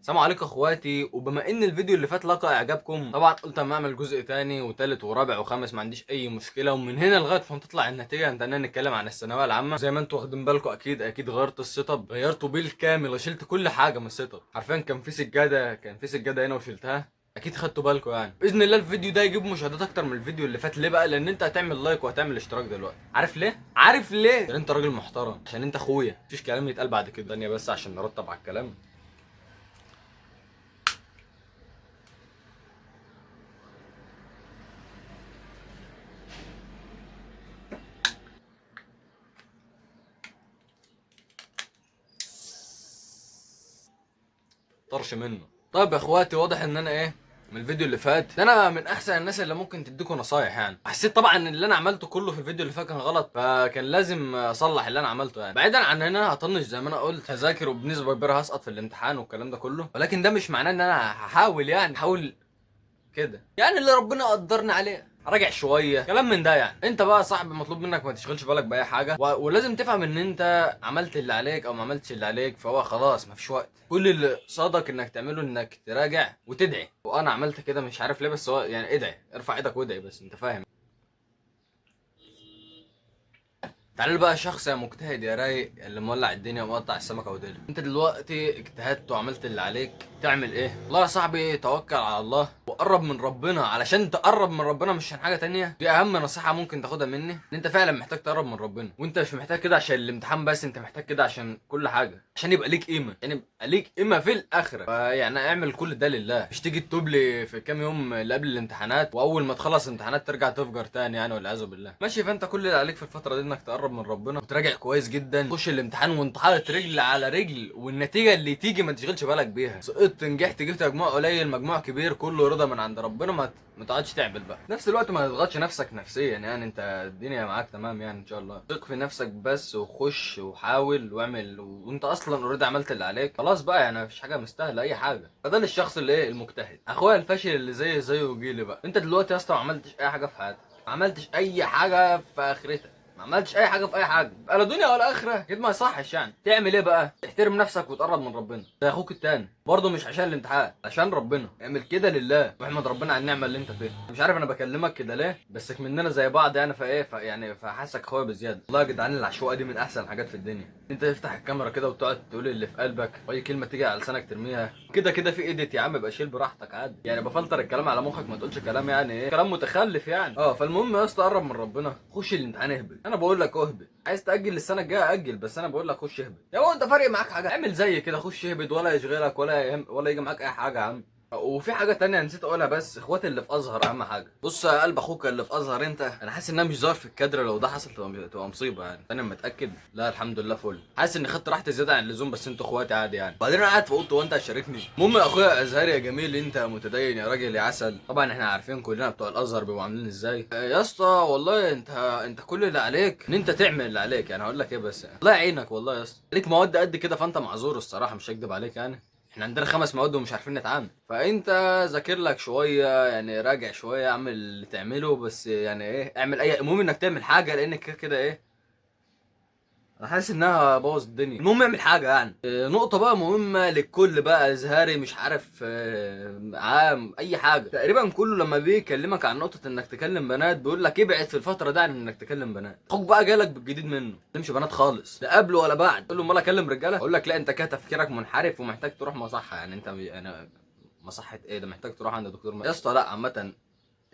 السلام عليكم اخواتي. وبما ان الفيديو اللي فات لقى اعجابكم، طبعا قلت اما اعمل جزء تاني وتالت ورابع وخامس، ما عنديش اي مشكلة. ومن هنا لغاية ما تطلع النتيجة انت نتكلم عن الثانوية العامة. زي ما انتوا واخدين بالكم اكيد غيرت ال setup، غيرته بالكامل وشلت كل حاجة من ال setup. عارفين كان في سجادة، كان في سجادة هنا وشلتها، اكيد خدتوا بالكم يعني. باذن الله الفيديو ده يجيب مشاهدات اكتر من الفيديو اللي فات. ليه بقى؟ لان انت هتعمل like وهتعمل اشتراك دلوقتي. عارف ليه؟ عارف ليه؟ عشان انت راجل محترم، عشان انت اخويا، مفيش كلام يتقال بعد كده. ثانية بس عشان نرتب على الكلام. طرش منه. طيب يا اخواتي، واضح ان انا ايه من الفيديو اللي فات، ده انا من احسن الناس اللي ممكن تديكوا نصايح يعني. حسيت طبعا ان اللي انا عملته كله في الفيديو اللي فات كان غلط، فكان لازم اصلح اللي انا عملته يعني. بعيدا عن ان انا هطنش زي ما انا قلت، هذاكر وبنسبة كبيرة هسقط في الامتحان والكلام ده كله، ولكن ده مش معناه ان انا هحاول يعني، هحاول كده يعني اللي ربنا قدرني عليه، راجع شوية كلام من ده يعني. انت بقى يا صاحبي مطلوب منك ما تشغلش بالك باي حاجة، ولازم تفهم ان انت عملت اللي عليك او ما عملتش اللي عليك، فهو خلاص ما فيش وقت. كل اللي صادك انك تعمله انك تراجع وتدعي، وانا عملت كده مش عارف ليه، بس هو يعني ادعي، ارفع ايدك وادعي بس، انت فاهم. تعالى بقى شخص يا مجتهد يا رايق اللي مولع الدنيا ومقطع السمكة وديلها. انت دلوقتي اجتهدت وعملت اللي عليك، تعمل ايه؟ والله يا صاحبي توكل على الله وقرب من ربنا. علشان تقرب من ربنا مش عشان حاجة تانية. دي اهم نصيحة ممكن تاخدها مني، ان انت فعلا محتاج تقرب من ربنا، وانت مش محتاج كده عشان الامتحان بس، انت محتاج كده عشان كل حاجة، عشان يبقى ليك قيمة، عشان يبقى ليك قيمة في الاخرة. فيعني اعمل كل ده لله، مش تيجي تتوب لي في كام يوم اللي قبل الامتحانات، واول ما تخلص امتحانات ترجع تفجر تاني يعني، والعياذ بالله. ماشي، فانت كل اللي عليك في الفترة دي انك تقرب من ربنا وتراجع كويس جدا، تخش الامتحان وانت حاطط رجل على رجل، والنتيجة اللي تيجي ما تشغلش بالك بيها. سقطت، نجحت، جبت مجموع قليل، مجموع كبير، كله رضا من عند ربنا. ما تقعدش تعمل بقى. في نفس الوقت ما تضغطش نفسك نفسيا يعني، انت الدنيا معاك تمام يعني ان شاء الله. ثق في نفسك بس وخش وحاول واعمل، وانت اصلا already عملت اللي عليك خلاص بقى يعني، مفيش حاجة مستاهلة اي حاجة. فده للشخص اللي ايه المجتهد. اخويا الفاشل اللي زي زيه جيلي بقى، انت دلوقتي يا اسطى ما عملتش اي حاجة في حياتك، ما عملتش اي حاجة في اخرتك، ما عملتش اي حاجة في اي حاجة، لا دنيا ولا اخره، كده ما يصحش يعني. تعمل ايه بقى؟ تحترم نفسك وتقرب من ربنا زي اخوك التاني برضه، مش عشان الامتحان، عشان ربنا. اعمل كده لله واحمد ربنا على النعمة اللي انت فيها. مش عارف انا بكلمك كده ليه، بس مننا زي بعض يعني، فايه يعني فحاسك اخويا بزيادة. والله يا جدعان العشوائية دي من احسن الحاجات في الدنيا. انت تفتح الكاميرا كده وتقعد تقول اللي في قلبك، واي كلمة تيجي على لسانك ترميها كده كده. في edit يا عم، يبقى شيل براحتك عادي يعني، بفلتر الكلام على مخك، ما تقولش كلام يعني ايه، كلام متخلف يعني. فالمهم يا اسطى قرب من ربنا، خش الامتحان اهبل. انا بقول لك اهبل، عايز تاجل للسنة الجاية اجل، بس انا بقول لك خش اهبل. يا هو انت فارق معاك حاجة؟ اعمل زي كده، خش اهبد ولا يشغلك ولا يهم ولا يجي معاك اي حاجة يا عم. وفي حاجة تانية نسيت اقولها، بس اخواتي اللي في ازهر اهم حاجة. بص يا قلب اخوك اللي في ازهر، انت انا حاسس ان انا مش ظاهر في الكادر، لو ده حصل تبقى مصيبة يعني. انا متاكد؟ لا الحمد لله فل. حاسس اني خدت راحتي زيادة عن اللزوم، بس انتوا اخواتي عادي يعني. بعدين انا قاعد في اوضتي وانت هتشاركني. المهم يا اخويا ازهري يا جميل، انت متدين يا راجل يا عسل. طبعا احنا عارفين كلنا بتوع الازهر بيبقوا عاملين ازاي. يا اسطى والله انت كل اللي عليك ان انت تعمل اللي عليك يعني. هقول لك ايه بس يعني. الله يعينك والله يا اسطى، ليك مواد قد كده فانت معذور الصراحة، مش هكدب عليك يعني. احنا عندنا 5 مواد ومش عارفين نتعامل، فانت ذاكر لك شوية يعني، راجع شوية، اعمل اللي تعمله بس يعني ايه، اعمل اي، المهم انك تعمل حاجة، لان كده كده ايه انا حاسس انها بوظ الدنيا. المهم اعمل حاجة يعني. نقطة بقى مهمة للكل بقى، ازهري مش عارف، عام اي حاجة تقريبا، كله لما بيكلمك عن نقطة انك تكلم بنات بيقول لك ابعد في الفترة دي عن انك تكلم بنات. اخوك بقى جالك بالجديد منه، ما تكلمش بنات خالص، لا قبل ولا بعد. تقول له امال اكلم رجاله؟ اقول لك لا، انت كده تفكيرك منحرف ومحتاج تروح مصحه يعني. انت انا مصحه ايه ده؟ محتاج تروح عند دكتور يا اسطى لا، عامة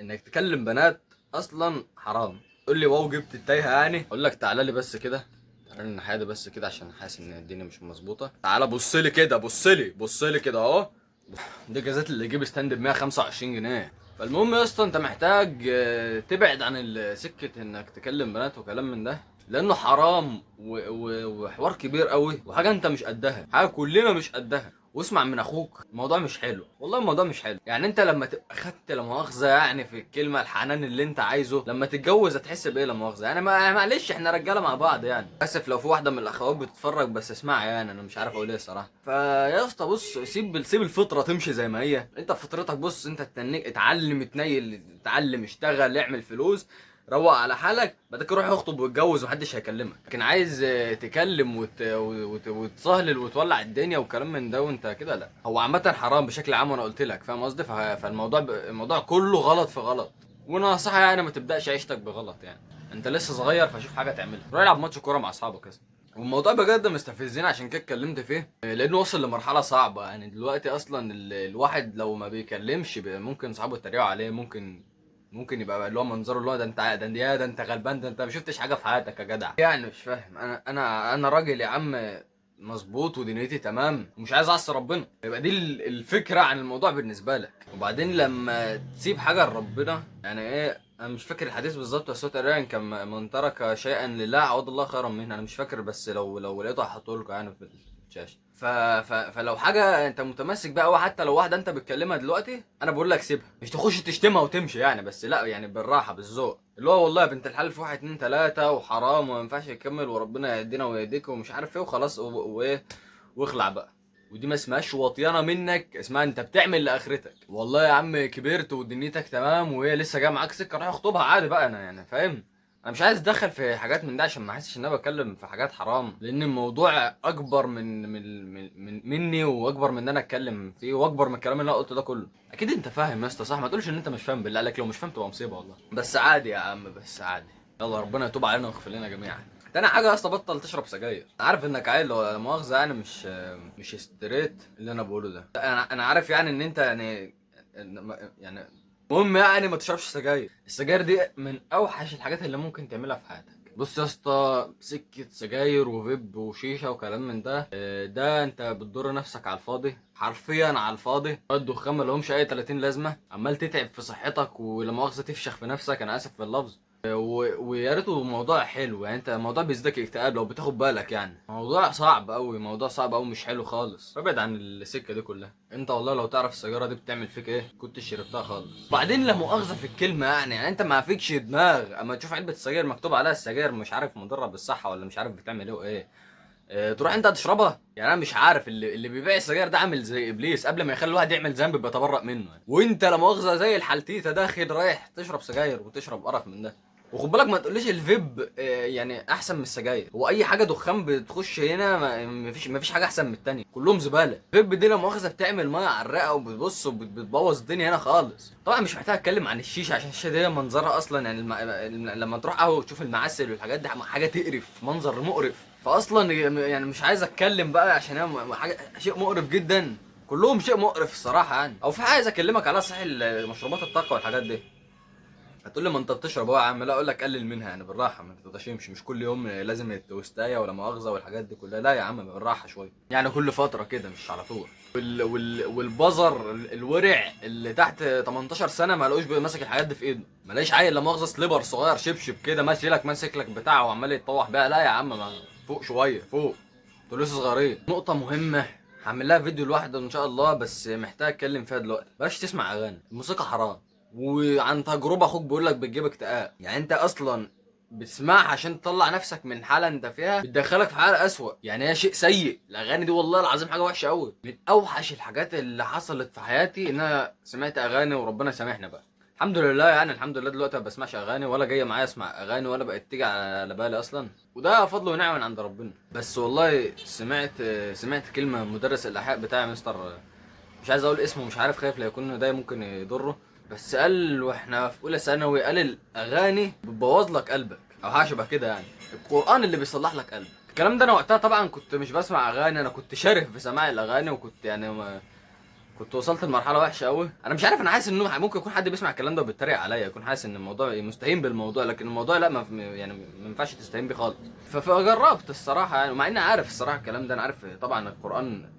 انك تكلم بنات اصلا حرام. تقول لي واو جبت التايهه يعني؟ اقول لك تعالى لي بس كده، تعالى لي الناحية دي بس كده، عشان حاسس ان الدنيا مش مظبوطة. تعالى بص لي كده، بص لي، بص لي كده اهو. دي جازات اللي يجيب stand ب 125 جنيه. فالمهم يا اسطى انت محتاج تبعد عن سكة انك تكلم بنات وكلام من ده، لانه حرام وحوار كبير قوي، وحاجه انت مش قدها، حاجة كلنا مش قدها. واسمع من اخوك، الموضوع مش حلو والله، الموضوع مش حلو يعني. انت لما تبقى خدت لا مؤاخذة يعني في الكلمة الحنان اللي انت عايزه، لما تتجوز هتحس بايه لا مؤاخذة يعني؟ معلش احنا رجاله مع بعض يعني. اسف لو في واحدة من الاخوات بتتفرج، بس اسمعي يعني، انا مش عارف اقول ايه الصراحة. فيا اسطى بص، سيب الفطرة تمشي زي ما هي. انت في فطرتك بص، انت تتنك، اتعلم، اتنيل، اتعلم، اشتغل، اعمل فلوس، روق على حالك، بعد كده روح اخطب واتجوز ومحدش هيكلمك. لكن عايز تكلم وتسهلل وتولع الدنيا وكلام من ده وانت كده، لا. هو عامة حرام بشكل عام، وانا قلت لك، فاهم قصدي؟ فالموضوع الموضوع كله غلط في غلط. ونصيحة يعني ما تبداش عيشتك بغلط يعني، انت لسه صغير، فشوف حاجة تعملها، روح العب ماتش كورة مع اصحابك اصلا. والموضوع بجد مستفزين، عشان كده اتكلمت فيه، لانه وصل لمرحلة صعبة يعني. دلوقتي اصلا الواحد لو ما بيكلمش ممكن صحابه يتريقوا عليه، ممكن يبقى اللي هو منظره اللي هو ده انت، ده انت، يا ده انت غلبان، ده انت ما شفتش حاجة في حياتك يا جدع يعني. مش فاهم انا راجل يا عم مظبوط ودنيتي تمام ومش عايز اعصي ربنا. يبقى دي الفكرة عن الموضوع بالنسبة لك. وبعدين لما تسيب حاجة لربنا، يعني ايه، انا مش فاكر الحديث بالظبط، بس هو تقريبا كان من ترك شيئا لله عوض الله خيرا منه، انا مش فاكر، بس لو لقيته هحطه لكم يعني في الشاشة. فلو حاجة انت متمسك بقى، وحتى لو واحدة انت بتكلمها دلوقتي، انا بقول لك سيبها، مش تخش تشتمها وتمشي يعني، بس لا يعني بالراحة بالذوق، اللي هو والله يا بنت الحلال في 1 2 3 وحرام وما ينفعش يكمل، وربنا يهدينا ويهديك ومش عارف ايه وخلاص، وايه، واخلع بقى. ودي ما اسمهاش وطيانه منك، اسمها انت بتعمل لاخرتك. والله يا عم كبرت ودنيتك تمام وهي لسه جاية معاك سكة، روح اخطبها عادي بقى. انا يعني فاهم، انا مش عايز اتدخل في حاجات من ده عشان ما احسش ان انا بتكلم في حاجات حرام، لان الموضوع اكبر من من من, من مني، واكبر من ان انا اتكلم فيه، واكبر من الكلام اللي انا قلته ده كله. اكيد انت فاهم يا اسطى، صح؟ ما تقولش ان انت مش فاهم، بالله عليك لو مش فاهم تبقى مصيبة والله. بس عادي يا عم، بس عادي، يلا ربنا يتوب علينا ويغفر لنا جميعا. تاني حاجة يا اسطى، بطل تشرب سجاير. عارف انك عيل لا مؤاخذة يعني، مش straight اللي انا بقوله ده. انا عارف يعني ان انت يعني، يعني المهم يعني ما تشربش سجاير. السجاير دي من اوحش الحاجات اللي ممكن تعملها في حياتك. بص يا اسطى، سكة سجاير وفيب وشيشه وكلام من ده، ده انت بتضر نفسك على الفاضي، حرفيا على الفاضي. الدخان ما لهمش اي 30 لازمه، عمال تتعب في صحتك ولا مؤاخذة تفشخ في نفسك، انا اسف في اللفظ. ويا ريته موضوع حلو يعني، انت الموضوع بيزيدك اكتئاب لو بتاخد بالك يعني. موضوع صعب قوي، موضوع صعب قوي، مش حلو خالص. ابعد عن السكة دي كلها. انت والله لو تعرف السيجارة دي بتعمل فيك ايه كنت شربتها خالص. بعدين لا مؤاخذة في الكلمة يعني انت ما فيكش دماغ اما تشوف علبة سجاير مكتوب عليها السجاير مش عارف مضرة بالصحة ولا مش عارف بتعمل ايه وايه، اه تروح انت تشربها. يعني انا مش عارف اللي بيبيع السجاير ده عامل زي ابليس، قبل ما يخلي الواحد يعمل ذنب بيتبرأ منه يعني. وانت لا مؤاخذة زي الحلتيته داخل رايح تشرب سجاير وتشرب قرف من ده. وخد بالك ما تقوليش الفيب، يعني احسن من السجاير. هو اي حاجة دخان بتخش هنا ما فيش حاجة احسن من التانية، كلهم زبالة. الفيب دي لا مؤاخذة بتعمل مية على الرئة وبتبص وبتبوظ الدنيا هنا خالص. طبعا مش محتاج اتكلم عن الشيشة، عشان الشيشة دي منظرها اصلا يعني لما تروح قهوة وتشوف المعسل والحاجات دي حاجة تقرف، منظر مقرف. فاصلا يعني مش عايز اتكلم بقى عشان هي حاجة شيء مقرف جدا، كلهم شيء مقرف الصراحة يعني. او في حاجة عايز اكلمك عليها صحيح، مشروبات الطاقة والحاجات دي. هتقول لي ما انت بتشرب اهو يا عم، لا اقول لك قلل منها يعني، بالراحة، ما تتغشمش، مش كل يوم لازم التوستايه ولا مؤاخذة والحاجات دي كلها، لا يا عم بالراحة شوية يعني، كل فترة كده مش على طول. والبزر الورع اللي تحت 18 سنة ما لقوش ماسك الحاجات دي في ايده، ما لاقيش عيل لا مؤاخذة slipper صغير شبشب كده ماشي لك ماسك لك بتاعه وعمال يتطوح بيها، لا يا عم ما فوق شوية، فوق، انتوا لسه صغيرين. نقطة مهمة هعمل لها فيديو لوحده ان شاء الله، بس محتاج اتكلم فيها دلوقتي. بلاش تسمع اغاني، الموسيقى حرام، وعن تجربه اخوك بيقول لك بتجيب اكتئاب. يعني انت اصلا بتسمعها عشان تطلع نفسك من حاله انت فيها، بتدخلك في حاله اسوأ. يعني هي شيء سيء الاغاني دي، والله العظيم حاجة وحشة قوي. من اوحش الحاجات اللي حصلت في حياتي ان انا سمعت اغاني، وربنا سامحنا بقى، الحمد لله يعني، الحمد لله دلوقتي ما بسمعش اغاني ولا جاية معايا اسمع اغاني ولا بقت تيجي على بالي اصلا، وده فضل ونعمه من عند ربنا. بس والله سمعت كلمة مدرس الاحياء بتاعي، مستر مش عايز اقول اسمه، مش عارف، خايف لا يكون ده ممكن يضره، بس قال واحنا في اولى ثانوي، قال الاغاني بتبوظ لك قلبك او حاجة شبه كده يعني، القران اللي بيصلح لك قلبك. الكلام ده انا وقتها طبعا كنت مش بسمع اغاني، انا كنت شارف في سماع الاغاني، وكنت يعني ما كنت وصلت لمرحلة وحشة قوي. انا مش عارف، انا حاسس انه ممكن يكون حد بيسمع الكلام ده وبيتريق عليا، يكون حاسس ان الموضوع مستهين بالموضوع، لكن الموضوع لا، ما يعني ما ينفعش تستهين بيه خالص. فجربت الصراحة يعني، مع اني عارف الصراحة الكلام ده، انا عارف طبعا القران،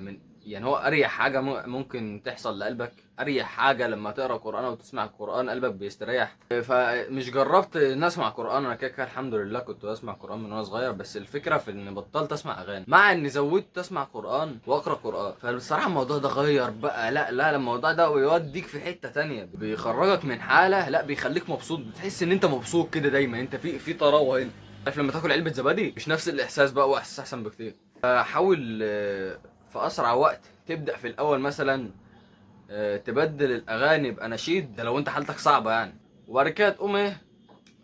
من يعني هو اريح حاجة ممكن تحصل لقلبك، اريح حاجة لما تقرا قران او تسمع القران قلبك بيستريح. فمش جربت ان اسمع قران، انا كده كده الحمد لله كنت بسمع قران من وانا صغير، بس الفكرة في ان بطلت اسمع اغاني، مع اني زودت اسمع قران واقرا قران. فالصراحه الموضوع ده غير بقى، لا لا الموضوع ده بيوديك في حتة تانية، بيخرجك من حاله، لا بيخليك مبسوط، بتحس ان انت مبسوط كده دايما، انت في طراوه هنا. عارف لما تاكل علبة زبادي مش نفس الاحساس بقى، واحساس احسن بكتير. حاول في اسرع وقت تبدا في الاول مثلا، تبدل الاغاني باناشيد، ده لو انت حالتك صعبة يعني. وبعد كده تقوم ايه،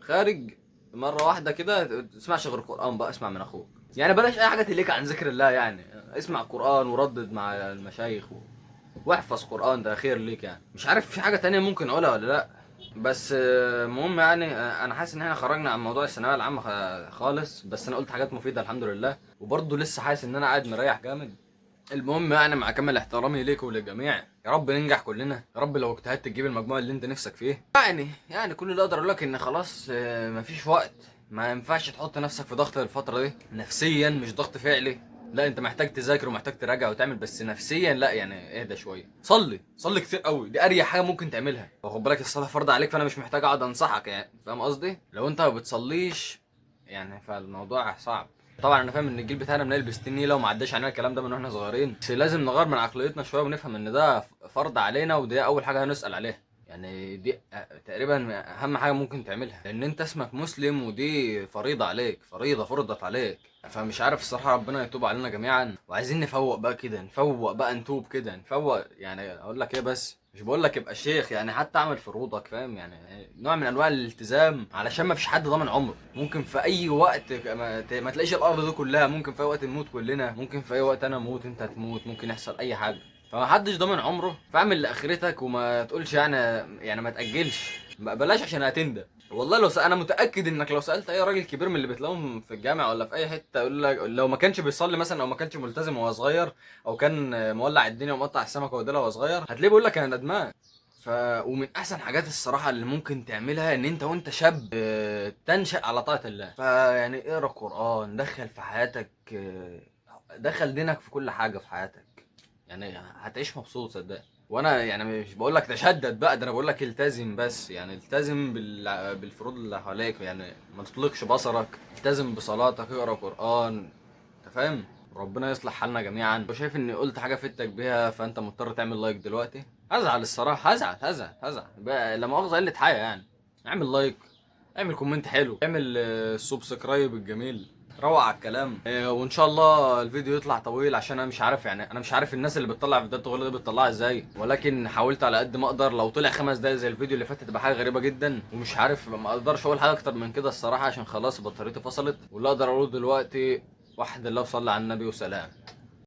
خارج مرة واحدة كده، تسمعش غير قران بقى، اسمع من اخوك يعني، بلاش اي حاجة تليك عن ذكر الله يعني، اسمع قران وردد مع المشايخ واحفظ قران، ده خير ليك يعني. مش عارف في حاجة تانية ممكن اقولها ولا لا، بس المهم يعني، انا حاسس ان احنا خرجنا عن موضوع الثانوية العامة خالص، بس انا قلت حاجات مفيدة الحمد لله، وبرضه لسه حاسس ان انا قاعد مريح جامد. المهم يعني مع كامل احترامي ليك وللجميع، يا رب ننجح كلنا، يا رب لو اجتهدت تجيب المجموع اللي انت نفسك فيه. يعني كل اللي اقدر اقول لك ان خلاص، مفيش وقت، ما ينفعش تحط نفسك في ضغط الفترة دي نفسيا، مش ضغط فعلي، لا انت محتاج تذاكر ومحتاج تراجع وتعمل، بس نفسيا لا، يعني اهدى شوية، صلي صلي كتير قوي، دي اريح حاجة ممكن تعملها. واخد بالك الصلاة فرض عليك، فانا مش محتاج اقعد انصحك يعني، فاهم قصدي؟ لو انت ما بتصليش يعني فالموضوع صعب. طبعا انا فاهم ان الجيل بتاعنا بنلبس نيله وما عداش علينا الكلام ده من واحنا صغيرين، بس لازم نغير من عقليتنا شوية ونفهم ان ده فرض علينا، ودي اول حاجة هنسال عليها يعني، دي تقريبا اهم حاجة ممكن تعملها، لان انت اسمك مسلم ودي فريضة عليك، فريضة فرضت عليك. فمش عارف الصراحة، ربنا يتوب علينا جميعا، وعايزين نفوق بقى كده، نفوق بقى، نتوب كده، نفوق يعني. اقول لك ايه، بس مش بقول لك ابقى شيخ يعني، حتى اعمل فروضك، فاهم يعني، نوع من انواع الالتزام، علشان ما فيش حد ضامن عمره، ممكن في اي وقت ما تلاقيش الارض دي كلها، ممكن في اي وقت نموت كلنا، ممكن في اي وقت انا اموت انت تموت، ممكن يحصل اي حاجة، فما حدش ضامن عمره. فاعمل لاخرتك وما تقولش يعني ما تاجلش، بلاش عشان هتندم والله. انا متاكد انك لو سالت اي راجل كبير من اللي بتلاقيهم في الجامع ولا في اي حتة، يقول لك لو ما كانش بيصلي مثلا، او ما كانش ملتزم وهو صغير، او كان مولع الدنيا ومقطع السمكة وديلها وهو صغير، هتلاقيه بيقول لك انا ندمان. ومن احسن حاجات الصراحة اللي ممكن تعملها ان انت وانت شاب، تنشأ على طاعة الله. فيعني اقرا قران، دخل في حياتك، دخل دينك في كل حاجة في حياتك، يعني هتعيش مبسوط صدقني. وانا يعني مش بقول لك تشدد بقى، ده انا بقول لك التزم بس، يعني التزم بالفروض اللي حواليك، يعني ما تطلقش بصرك، التزم بصلاتك، اقرا قران، انت فاهم؟ ربنا يصلح حالنا جميعا. وشايف اني قلت حاجة فدتك بيها فانت مضطر تعمل like دلوقتي. هزعل الصراحة، هزعل هزعل هزعل بقى، لا مؤاخذة قلة حاجة يعني. اعمل like، اعمل comment حلو، اعمل subscribe الجميل، روق على الكلام. وان شاء الله الفيديو يطلع طويل، عشان انا مش عارف يعني، انا مش عارف الناس اللي بتطلع فيديوهات طويلة دي بتطلعها ازاي، ولكن حاولت على قد ما اقدر. لو طلع 5 دقايق زي الفيديو اللي فات تبقى حاجة غريبة جدا، ومش عارف، ما اقدرش اقول حاجة اكتر من كده الصراحة، عشان خلاص بطاريتي فصلت. واللي اقدر اقوله دلوقتي، وحد الله وصلى على النبي وسلام.